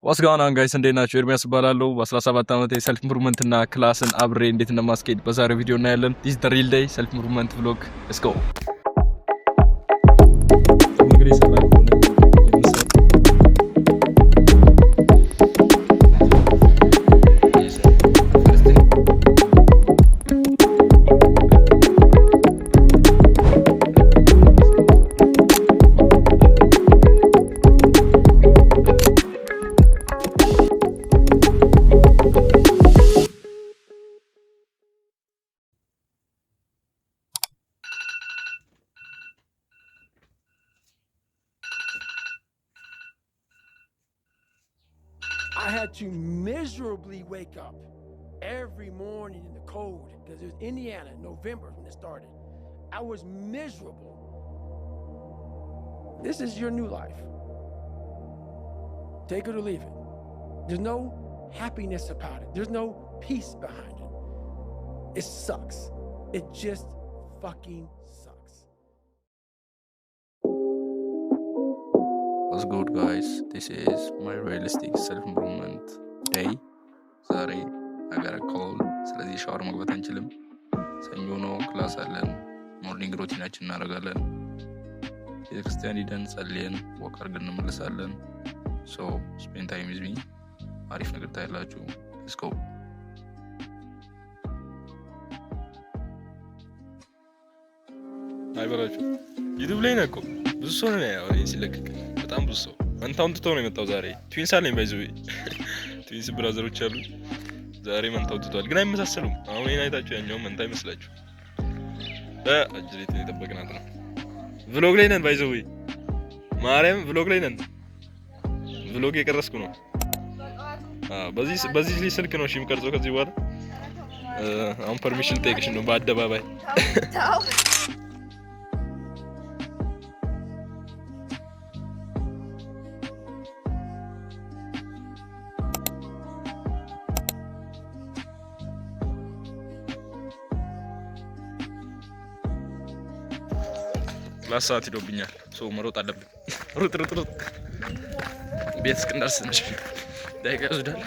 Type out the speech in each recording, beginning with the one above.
What's going on, guys? እንዴት ናችሁ? ኤርሚያስ እባላለሁ። በ17 ዓመቴ self improvement እና class ን አብሬ እንዴት እንደማስኬድ በዛሬው ቪዲዮ እናያለን። This the real day self improvement vlog. Let's go. እንግዲህ ሰራ ከሆነ I had to miserably wake up every morning in the cold because it was Indiana, November when it started. I was miserable. This is your new life. Take it or leave it. There's no happiness about it. There's no peace behind it. It sucks. It just fucking sucks. What's good, guys? This is my realistic self improvement day. ዛሬ I got a cold፣ ስለዚህ ሻወር መግባት አንችልም። ሰኞ ነው፣ class አለን። Morning routine ኣችን እናደርጋለን። ቤተክርስቲያን ሂደን ጸልየን walk አድርገን እንመለሳለን። So spend time with me። አሪፍ ነገር ታያላችሁ። Let's go. አይበላችሁ፣ YouTube ላይ ነው እኮ፣ ብዙ ሰው ነው ያው ይሄን ሲለቀቅ፣ በጣም ብዙ ሰው መንታውን ትቶ ነው የመጣው ዛሬ። Twins አለኝ by the way፣ twins brother ኦች አሉ። ዛሬ መንታው ትቷል፣ ግን አይመሳሰሉም። አሁን ይሄን አይታችሁ ያኛው መንታ ይመስላችሁ። አጅሬትን የጠበቅናት ነው። Vlog ላይ ነን by the way፣ ማርያም vlog ላይ ነን። Vlog የቀረስኩ ነው። አዎ፣ በዚህ ስልክ ነው እሺ የምቀርጸው ከዚህ በኋላ። አሁን permission ጠይቅሽ ነው በአደባባይ። ተው። Class ሰዓት ሂዶብኛል። So መሮጥ አለብን። ሩጥ ሩጥ ሩጥ። ቤት እስክንደርስ ትንሽ ደቂቃ ይወስዳል።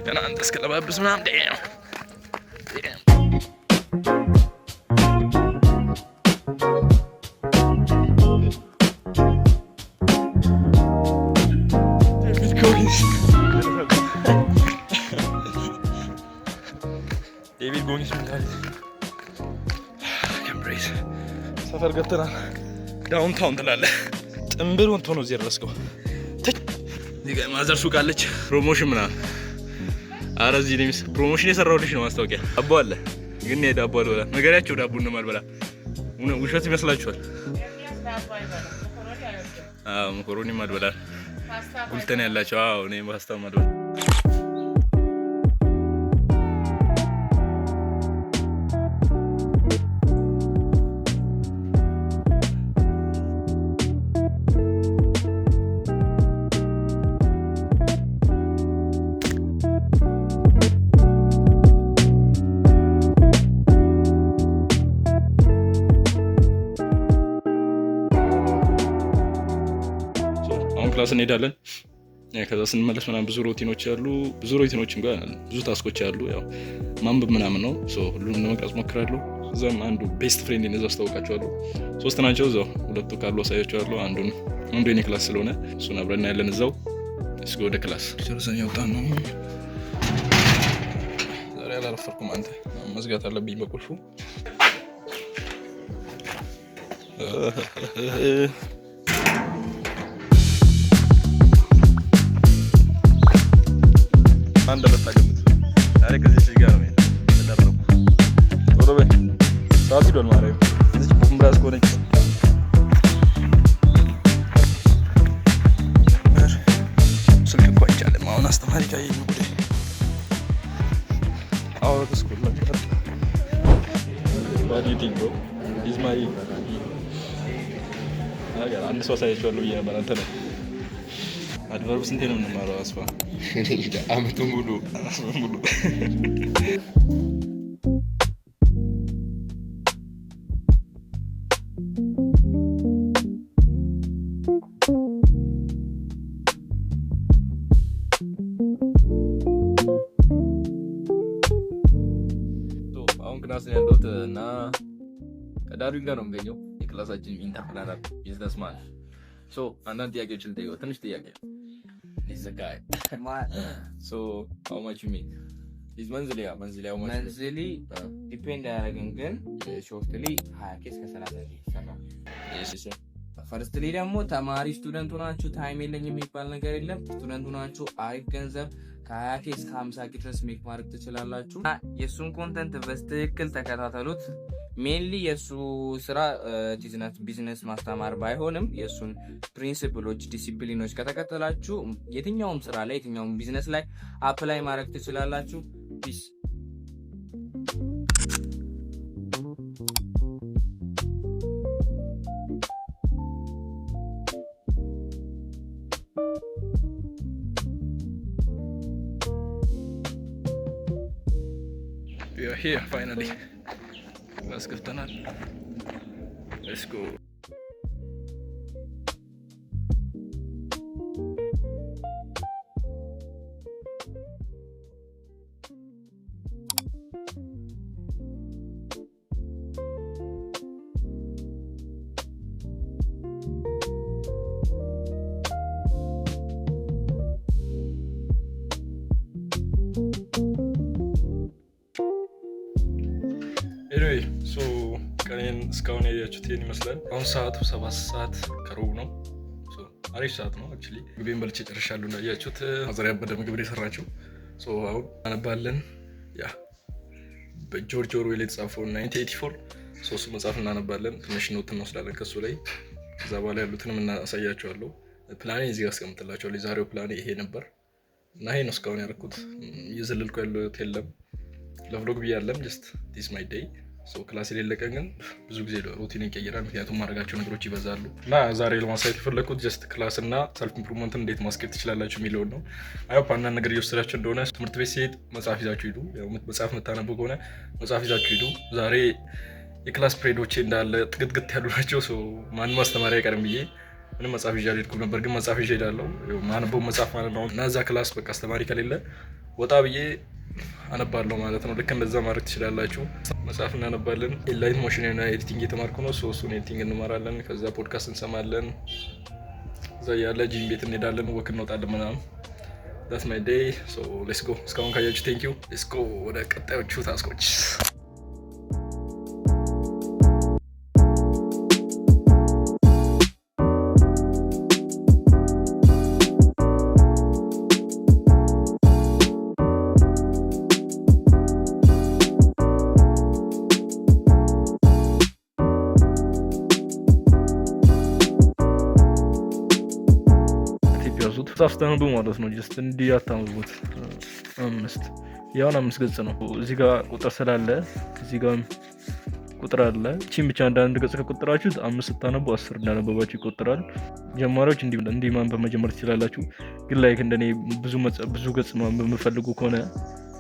ገና አንተ እስከለባብስ ምናምን። Damn, damn. ዴቪድ ጎጊንስ፣ ዴቪድ ጎጊንስ mentality። ከምብሬዝ ሰፈር ገብተናል። Downtown ትላለህ። ጥንብል ወንቶ ነው እዚህ የደረስከው። እዚህ ጋር mother ሱቅ አለች። Promotion ምናምን። ኧረ እዚህ እኔ promotion የሰራሁልሽ ነው፣ ማስታወቂያ። ዳቦ አለ፣ ግን እኔ ዳቦ አልበላም። ነገሪያቸው ዳቦ እንደማልበላ ውሸት ይመስላችኋል? አዎ፣ መኮሮኒም አልበላም። ጉልተን ያላቸው፣ አዎ፣ እኔ ፓስታ አልበላም። አሁን class እንሄዳለን። ከዛ ስንመለስ ምናምን ብዙ routine ኦች አሉ። ብዙ routine ኦች እንኳን ብዙ task ኦች አሉ። ያው ማንበብ ምናምን ነው። So ሁሉንም ለመቅረጽ ሞክራለሁ። እዛም አንዱ best friend እዛው አስታውቃቸዋለሁ። ሶስት ናቸው እዛው፣ ሁለቱ ካሉ አሳያቸዋለሁ። አንዱን አንዱ የኔ class ስለሆነ እሱን አብረን እናያለን እዛው። እስኪ ወደ class ጨርሰን ያወጣን ነው። ዛሬ አላረፈርኩም። አንተ መዝጋት አለብኝ በቁልፉ። ማን እንደመጣ ገምቱ። ዛሬ ከዚህ ልጅ ጋር ነው የተደረኩ። ቶሎ በይ፣ ሰዓት ሂዷል። ማርያም እዚች ቡምራስ ከሆነች ስልክ እኮ አይቻልም። አሁን አስተማሪ ካየኝ ጉዴ። Out of school like that. What do you think, bro? Is my ነገር አንድ ሰው አሳያችኋለሁ ብዬ ነበር። አንተ ነው። Adverb ስንቴ ነው የምንማረው? አስፋ? አመቱን ሙሉ። አመቱን ሙሉ። አሁን class ነው ያለሁት እና ከዳርዊን ጋር ነው የምገኘው። የ class ኣችን entrepreneur businessman። So አንዳንድ ጥያቄዎችን ልጠይቀው፣ ትንሽ ጥያቄ። This is a guy. So how much you make? Is monthly, yeah, monthly how much? Monthly depend አያደርግም፣ ግን shortly 20 K እስከ 30 K ይሰራል። Yes. Firstly ደግሞ ተማሪ student ሆናችሁ time የለኝም የሚባል ነገር የለም። Student ሆናችሁ አሪፍ ገንዘብ ከ20 K እስከ 50 K ድረስ make ማድረግ ትችላላችሁ። እና የእሱን content በትክክል ተከታተሉት። Mainly የእሱ ስራ ቢዝነስ ማስተማር ባይሆንም የእሱን principle ኦች፣ discipline ኦች ከተከተላችሁ የትኛውም ስራ ላይ፣ የትኛውም ቢዝነስ ላይ apply ማድረግ ትችላላችሁ። Peace. We are here finally. Class ገብተናል። Let's go. Anyway, so ቀኔን እስካሁን ያያችሁት ይሄን ይመስላል። አሁን ሰዓቱ 7 ሰዓት ከሩብ ነው። So አሪፍ ሰዓት ነው actually። ምግቤን በልቼ ጨርሻለሁ። እንዳያችሁት mother ያበደ ምግብ ነው የሰራችው። So አሁን አነባለን። Yeah፣ በጆርጅ ኦርዌል የተጻፈው 1984፣ so እሱ መጽሐፍ እናነባለን። ትንሽ note እንወስዳለን ከሱ ላይ። ከዛ በኋላ ያሉትንም እናሳያቸዋለሁ። ፕላኔ እዚህ ጋር አስቀምጥላቸዋለሁ። የዛሬው ፕላኔ ይሄ ነበር እና ይሄ ነው እስካሁን ያደረኩት። እየዘለልኩ ያለሁት የለም፣ ለ vlog ብያለም። Just this my day። Class የሌለ ቀን ግን ብዙ ጊዜ routine ይቀይራል። ምክንያቱም ማድረጋቸው ነገሮች ይበዛሉ እና ዛሬ ለማሳየት የፈለግኩት just class እና self improvement ን እንዴት ማስኬድ ትችላላችሁ የሚለውን ነው። I hope አንዳንድ ነገር እየወሰዳችሁ እንደሆነ። ትምህርት ቤት ሲሄድ መጽሐፍ ይዛችሁ ሂዱ። ያው መጽሐፍ የምታነቡ ከሆነ መጽሐፍ ይዛችሁ ሂዱ። ዛሬ የ class period ኦቼ እንዳለ ጥግትግት ያሉ ናቸው። So ማንም አስተማሪ አይቀርም ብዬ ምንም መጽሐፍ ይዤ አልሄድኩም ነበር፣ ግን መጽሐፍ ይዤ እሄዳለሁ። ያው ማነበው መጽሐፍ ማለት ነው እና እዛ class በቃ አስተማሪ ከሌለ ወጣ ብዬ አነባለሁ ማለት ነው። ልክ እንደዛ ማድረግ ትችላላችሁ። መጽሐፍ እናነባለን። Alight Motion የሆነ editing የተማርኩ ነው። So እሱን editing እንማራለን። ከዛ ፖድካስት እንሰማለን። እዛ ያለ ጂም ቤት እንሄዳለን፣ walk እንወጣለን ምናምን። That's my day, so let's go። እስካሁን ካያችሁ thank you። Let's go ወደ ቀጣዮቹ task ኦች። Tip ያዙት። መጽሐፍ ስታነቡ ማለት ነው just እንዲህ አታንብቡት። አምስት ያሁን አምስት ገጽ ነው። እዚህ ጋር ቁጥር ስላለ፣ እዚህ ጋር ቁጥር አለ። እቺን ብቻ አንዳንድ ገጽ ከቆጠራችሁት አምስት ስታነቡ 10 እንዳነበባችሁ ይቆጠራል። ጀማሪዎች እንዲህ ማንበብ መጀመር ትችላላችሁ። ግን like እንደኔ ብዙ ገጽ ማንበብ የምፈልጉ ከሆነ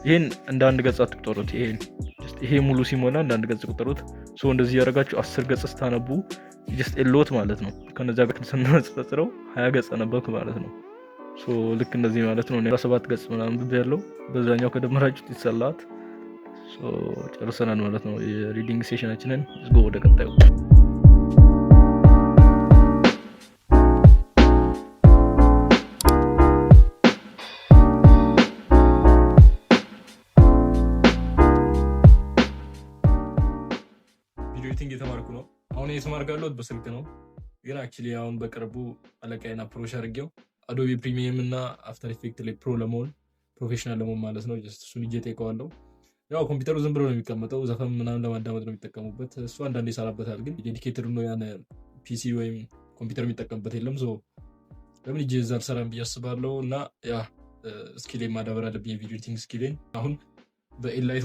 ይሄን እንደ አንድ ገጽ አትቁጠሩት። ይሄን just ይሄ ሙሉ ሲሞላ እንደ አንድ ገጽ ቁጠሩት። So እንደዚህ ያደረጋችሁ 10 ገጽ ስታነቡ just a lot ማለት ነው። ከነዚያ ጋር ስናነጻጽረው 20 ገጽ አነበብክ ማለት ነው። So ልክ እንደዚህ ማለት ነው። እኔ 7 ገጽ ምናምን አንብቤ ያለው በዛኛው ከደመራችሁት ይሰላት። So ጨርሰናል ማለት ነው የ reading session ኣችንን። Go ወደ ቀጣዩ። Video editing የተማርኩ ነው። አሁን እየተማርኩ ያለሁት በስልክ ነው። ግን actually አሁን በቅርቡ አለቃዬን approach አድርጌው Adobe Premiere እና After Effect ላይ pro ለመሆን፣ professional ለመሆን ማለት ነው። Just እሱን እጄ ጠይቀዋለሁ። ያው ኮምፒውተሩ ዝም ብሎ ነው የሚቀመጠው፣ ዘፈን ምናምን ለማዳመጥ ነው የሚጠቀሙበት። እሱ አንዳንዴ ይሰራበታል፣ ግን dedicated ነው ያን PC ወይም ኮምፒውተር የሚጠቀምበት የለም። So ለምን እጄ እዛ አልሰራም ብዬ አስባለሁ። እና yeah፣ skill ኤን ማዳበር አለብኝ፣ የ video editing skill ኤን። አሁን በ Alight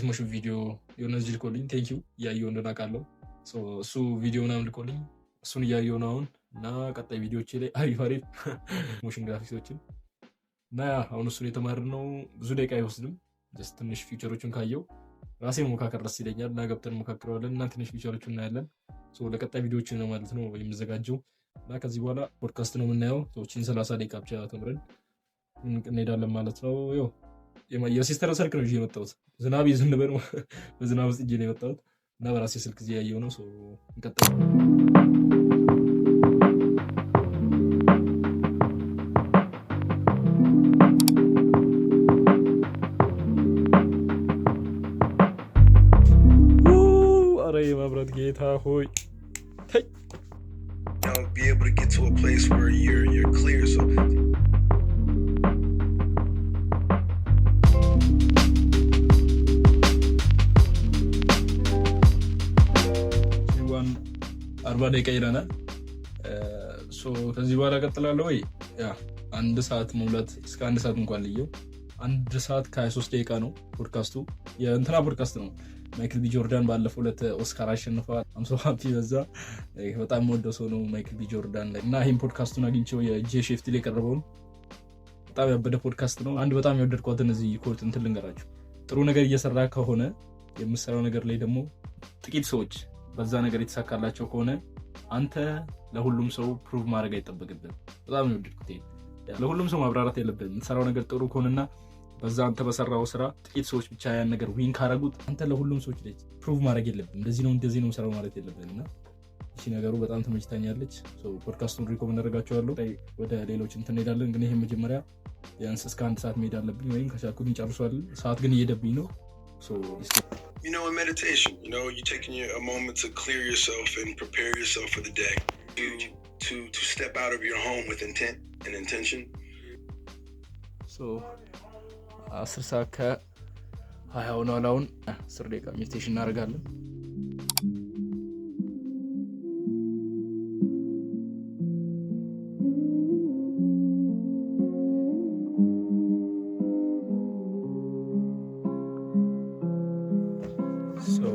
Motion ቪዲዮ የሆነ እዚህ ልኮልኝ፣ thank you፣ እያየሁ እንደሆነ አውቃለሁ። እሱ ቪዲዮ ምናምን ልኮልኝ እሱን እያየሁ ነው አሁን። እና ቀጣይ ቪዲዮቼ ላይ አሪፍ አሪፍ motion graphics ኦችን እና yeah፣ አሁን እሱን የተማርን ነው። ብዙ ደቂቃ አይወስድም። Just ትንሽ feature ኦችን ካየው ራሴ መሞካከር ደስ ይለኛል እና ገብተን እንሞካክረዋለን እና ትንሽ feature ኦችን እናያለን። ለቀጣይ ቪዲዮዎች ነው ማለት ነው የምዘጋጀው። እና ከዚህ በኋላ ፖድካስት ነው የምናየው። ሰዎችን 30 ደቂቃ ብቻ ተምረን እንሄዳለን ማለት ነው። ያው የ sister ስልክ ነው ይዤ የመጣሁት። ዝናብ እየዘነበ ነው። በዝናብ ውስጥ ይዤ ነው የመጣሁት እና በራሴ ስልክ እዚህ ያየው ነው። እንቀጥል። ኧረ የመብራት ጌታ ሆይ ተይ። Be able to get to a place where you're clear. So One 40 ደቂቃ ይለናል። ከዚህ በኋላ ቀጥላለሁ ወይ? Yeah፣ አንድ ሰዓት መሙላት እስከ አንድ ሰዓት እንኳን ልየው። 1 ሰዓት ከ23 ደቂቃ ነው ፖድካስቱ። የእንትና ፖድካስት ነው። ማይክል ቢ ጆርዳን ባለፈው ዕለት ኦስካር አሸንፈዋል። I'm so happy በዛ። በጣም የምወደው ሰው ነው ማይክል ቢ ጆርዳን እና ይህም ፖድካስቱን አግኝቼው የጄ ሼፍቲ ላይ የቀረበውን በጣም ያበደ ፖድካስት ነው። አንድ በጣም የወደድኳትን እዚህ quote እንትን ልንገራችሁ። ጥሩ ነገር እየሰራ ከሆነ፣ የምሰራው ነገር ላይ ደግሞ ጥቂት ሰዎች በዛ ነገር የተሳካላቸው ከሆነ አንተ ለሁሉም ሰው prove ማድረግ አይጠበቅብህም። በጣም ነው የወደድኩት። ይሄን ለሁሉም ሰው ማብራራት የለብህም። የምትሰራው ነገር ጥሩ ከሆነና በዛ አንተ በሰራው ስራ ጥቂት ሰዎች ብቻ ያን ነገር win ካረጉት አንተ ለሁሉም ሰዎች ላይ prove ማድረግ የለብህም። እንደዚህ ነው እንደዚህ ነው ስራው ማለት የለብህም። እና እሺ ነገሩ በጣም ተመችታኛለች። ፖድካስቱን recommend አደርጋቸዋለሁ። ወደ ሌሎች እንትን እንሄዳለን። ግን ይሄ መጀመሪያ ቢያንስ እስከ አንድ ሰዓት መሄድ አለብኝ ወይም ከቻልኩት እንጨርሷለን። ሰዓት ግን እየሄደብኝ ነው። In meditation, you're taking a moment to clear yourself and prepare yourself for the day. To step out of your home with intent and intention. 10 ሰዓት ከ20 ሆኗል። አሁን 10 ደቂቃ meditation እናደርጋለን። So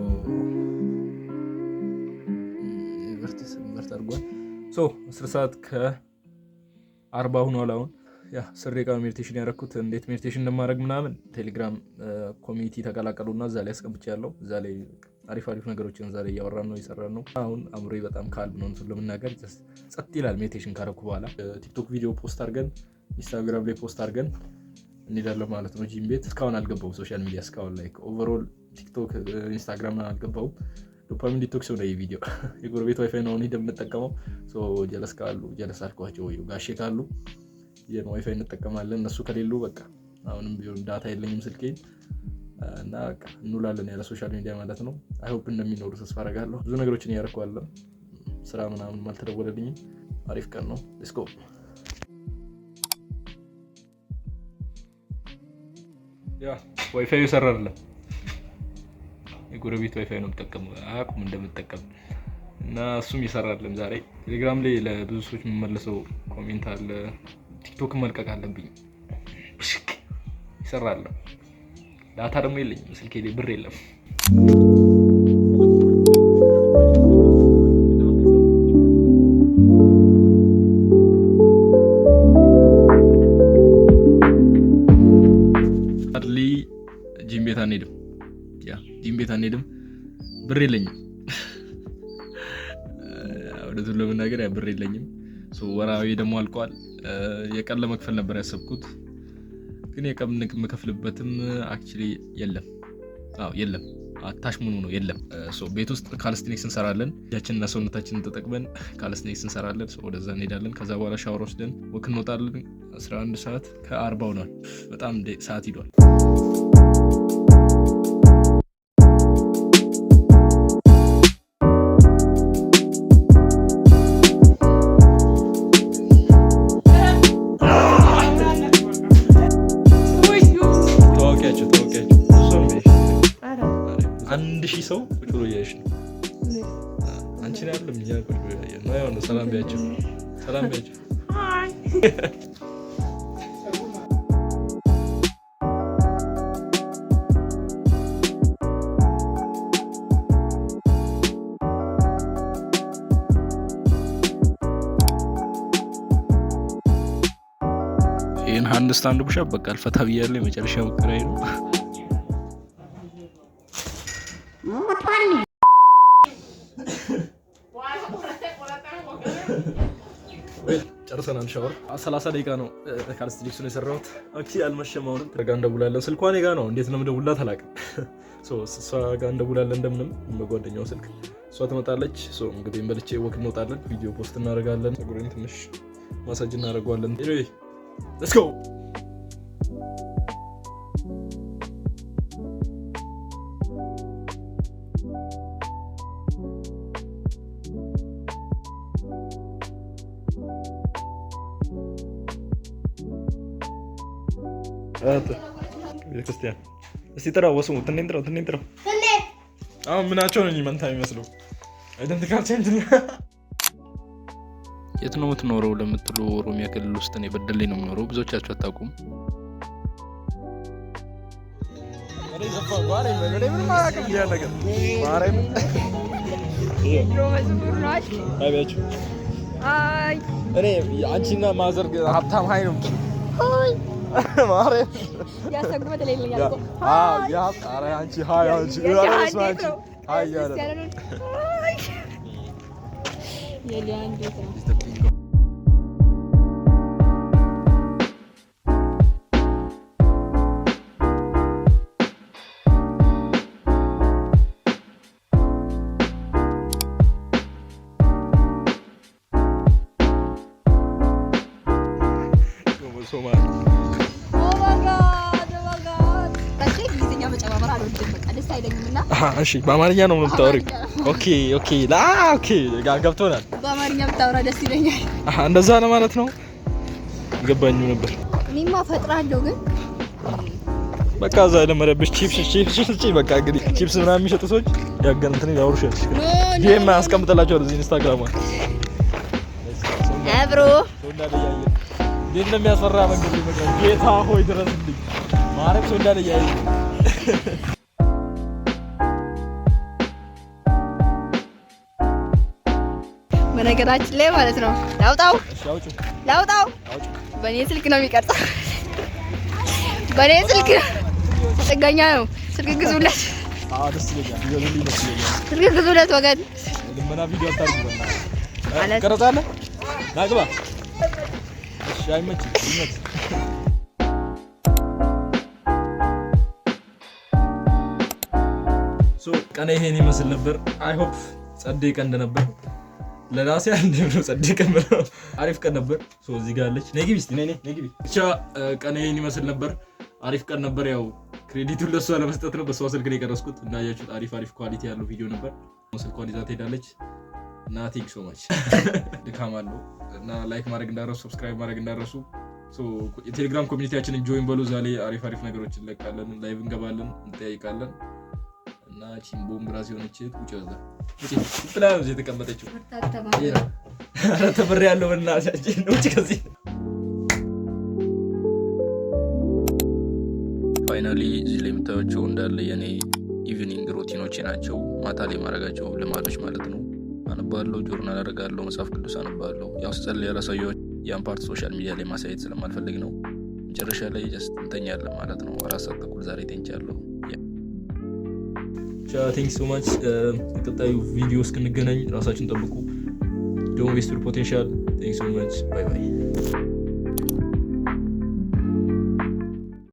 አድርጓል። 10 ሰዓት ከ40 ሆኗል። አሁን yeah፣ 10 ደቂቃ meditation ያደረኩት። እንዴት meditation እንደማድረግ ምናምን ቴሌግራም community ተቀላቀሉና እዛ ላይ አስቀምጫለሁ። እዛ ላይ አሪፍ አሪፍ ነገሮችን እዛ ላይ እያወራን ነው፣ እየሰራን ነው። አሁን አእምሮዬ በጣም calm ነው። እንትን ለመናገር ጸጥ ይላል meditation ካረኩ በኋላ። ቲክቶክ ቪዲዮ post አድርገን፣ ኢንስታግራም ላይ post አድርገን እንሄዳለን ማለት ነው። ጂም ቤት እስካሁን አልገባሁም። Social media እስካሁን like overall ቲክቶክ፣ ኢንስታግራም አልገባሁም። Dopamine detox ሆነ ይህ ቪዲዮ። የጎረቤት ዋይፋይ ነው አሁን የምንጠቀመው። ጀለስ ካሉ፣ ጀለስ አልኳቸው ወይ ጋሼ ካሉ ዋይፋይ እንጠቀማለን። እነሱ ከሌሉ በቃ አሁንም ቢሆን data የለኝም ስልኬ እና በቃ እንውላለን ያለ social media ማለት ነው። I hope እንደሚኖሩ ተስፋ አደርጋለሁ። ብዙ ነገሮችን እያደረኩ አለ። ስራ ምናምን አልተደወለልኝም። አሪፍ ቀን ነው። Let's go። Yeah፣ ዋይፋይ የሰራ አይደለም። የጎረቤት ዋይፋይ ነው የምጠቀመው። አያውቁም እንደምጠቀም እና እሱም እየሰራ አይደለም ዛሬ። ቴሌግራም ላይ ለብዙ ሰዎች የምመለሰው comment አለ። ቲክቶክን መልቀቅ አለብኝ። ይሰራል። Data ደግሞ የለኝም፣ ስልኬ ላይ ብር የለም። Sadly ጂም ቤት አንሄድም። Yeah፣ ጂም ቤት አንሄድም። ብር የለኝም። እውነቱን ለመናገር yeah፣ ብር የለኝም። ወራዊ ደግሞ አልቋል። የቀን ለመክፈል ነበር ያሰብኩት፣ ግን የቀን የምከፍልበትም actually የለም። አዎ የለም፣ አታሽሙኑ ነው የለም። ቤት ውስጥ calisthenics እንሰራለን። እጃችንና ሰውነታችንን ተጠቅመን calisthenics እንሰራለን። ወደዛ እንሄዳለን። ከዛ በኋላ ሻወር ወስደን walk እንወጣለን። 11 ሰዓት ከ40 ሆኗል። በጣም ሰዓት ሂዷል። ታዋቂያቸው ታዋቂያቸው 1000 ሰው ቁጭ ብሎ እያየሽ ነው። አንቺን አይደለም፣ እኛ ቁጭ ብሎ እያየን ነው። ያው ነው። ሰላም ቢያቸው፣ ሰላም ቢያቸው። ይህን handstand push-up በቃ አልፈታ ብያለሁ። የመጨረሻ ሙከራዬ ነው። ጨርሰናል። ሻወር 30 ደቂቃ ነው calisthenics ኡን የሰራሁት። Okay፣ አልመሸም። አሁንም ጋ እንደውላለን። ስልኳ እኔ ጋ ነው። እንዴት ነው የምደውልላት አላውቅም። እሷ ጋ እንደውላለን እንደምንም በጓደኛው ስልክ። እሷ ትመጣለች። ምግቤን በልቼ walk እንወጣለን። ቪዲዮ post እናደርጋለን። ፀጉሬን ትንሽ ማሳጅ እናደርገዋለን። Anyway, let's go። ቤተክርስቲያን እስቲ ጥራው፣ ወስሙ ትኔን ጥራው፣ ትኔን ጥራው። አሁን ምናቸው ነው መንታ የሚመስለው? Identical change። የት ነው የምትኖረው ለምትሉ፣ ኦሮሚያ ክልል ውስጥ እኔ በደሌ ነው የምኖረው። ብዙዎቻችሁ አታውቁም። ምንም አላውቅም ነገር። እኔ አንቺና mother ሀብታም hi ነው የምትሉ። ማርያም፣ አንቺ hi፣ አንቺ hi እያለ ነው። ሶማሌ። እንግሊዝኛ መጨማመር አልወድም። በቃ ደስ አይለኝም እና እሺ፣ በአማርኛ ነው የምታወሪው? Okay ላ okay ገብቶናል። በአማርኛ ብታወራ ደስ ይለኛል። አሃ፣ እንደዛ ነው ማለት ነው። ገባኝም ነበር። እኔማ ፈጥራለሁ ግን። በቃ እዛ የለመደብሽ chips chips chips። በቃ እንግዲህ ቺፕስ ምናምን የሚሸጡ ሰዎች ያገን እንትን ያወሩሻል። DM አስቀምጥላቸዋለሁ እዚህ ኢንስታግራም። አብሮ እንዴት እንደሚያስፈራ መንገድ ይመጣል። ጌታ ሆይ ድረስልኝ። ማርያም፣ ሰው እንዳለ እያየኝ። በነገራችን ላይ ማለት ነው፣ ላውጣው ላውጣው፣ በእኔ ስልክ ነው የሚቀርጸው። በእኔ ስልክ ጥገኛ ነው። ስልክ ግዙለት። አዎ፣ ደስ ይለኛል። ቢገዙልኝ ደስ ይለኛል። ስልክ ግዙለት ወገን። ልመና ቪዲዮ አታድርጉ። በእናትህ ቀረጻ አለ፣ ናግባ። እሺ፣ አይመችም፣ ይመች። So ቀን ይሄን ይመስል ነበር። I hope ጸዴ ቀን እንደነበር። ለራሴ አንድ ነው ጸዴ ቀን ብለው አሪፍ ቀን ነበር። So እዚህ ጋር አለች። ነይ ግቢ እስቲ፣ ነይ ነይ ነይ ግቢ። ብቻ ቀን ይሄን ይመስል ነበር። አሪፍ ቀን ነበር። ያው credit ኡን ለሷ ለመስጠት ነው። በሷ ስልክ ነው የቀረጽኩት። እንዳያችሁት አሪፍ አሪፍ quality ያለው ቪዲዮ ነበር። ስልኳን ይዛ ትሄዳለች እና thank so much። ድካም አለው እና like ማድረግ እንዳረሱ፣ subscribe ማድረግ እንዳረሱ። የቴሌግራም community ያችንን join በሉ። እዛ ላይ አሪፍ አሪፍ ነገሮች እንለቃለን፣ live እንገባለን፣ እንጠያይቃለን። እና ቺን ቦምብ ራስ የሆነች እህት ውጭ ወዛ ውጭ ብላ ነው እዚህ የተቀመጠችው። ኧረ ተምሬ ያለው በእናትሽ ውጭ ከዚህ። Finally እዚህ ላይ የምታዩቸው እንዳለ የኔ evening routine ኦቼ ናቸው። ማታ ላይ ማድረጋቸው ልማዶች ማለት ነው። አነባለሁ፣ ጆርናል አደርጋለሁ፣ መጽሐፍ ቅዱስ አነባለሁ። ያው ስጸልይ ያላሳየኋችሁ ያን part social media ላይ ማሳየት ስለማልፈልግ ነው። መጨረሻ ላይ just እንተኛለን ማለት ነው። 4 ሰዓት ተኩል ዛሬ ተኝቻለሁ። Thank so much። በቀጣዩ ቪዲዮ እስክንገናኝ ራሳችን ጠብቁ። Don't waste your potential። Thank so much። Bye bye።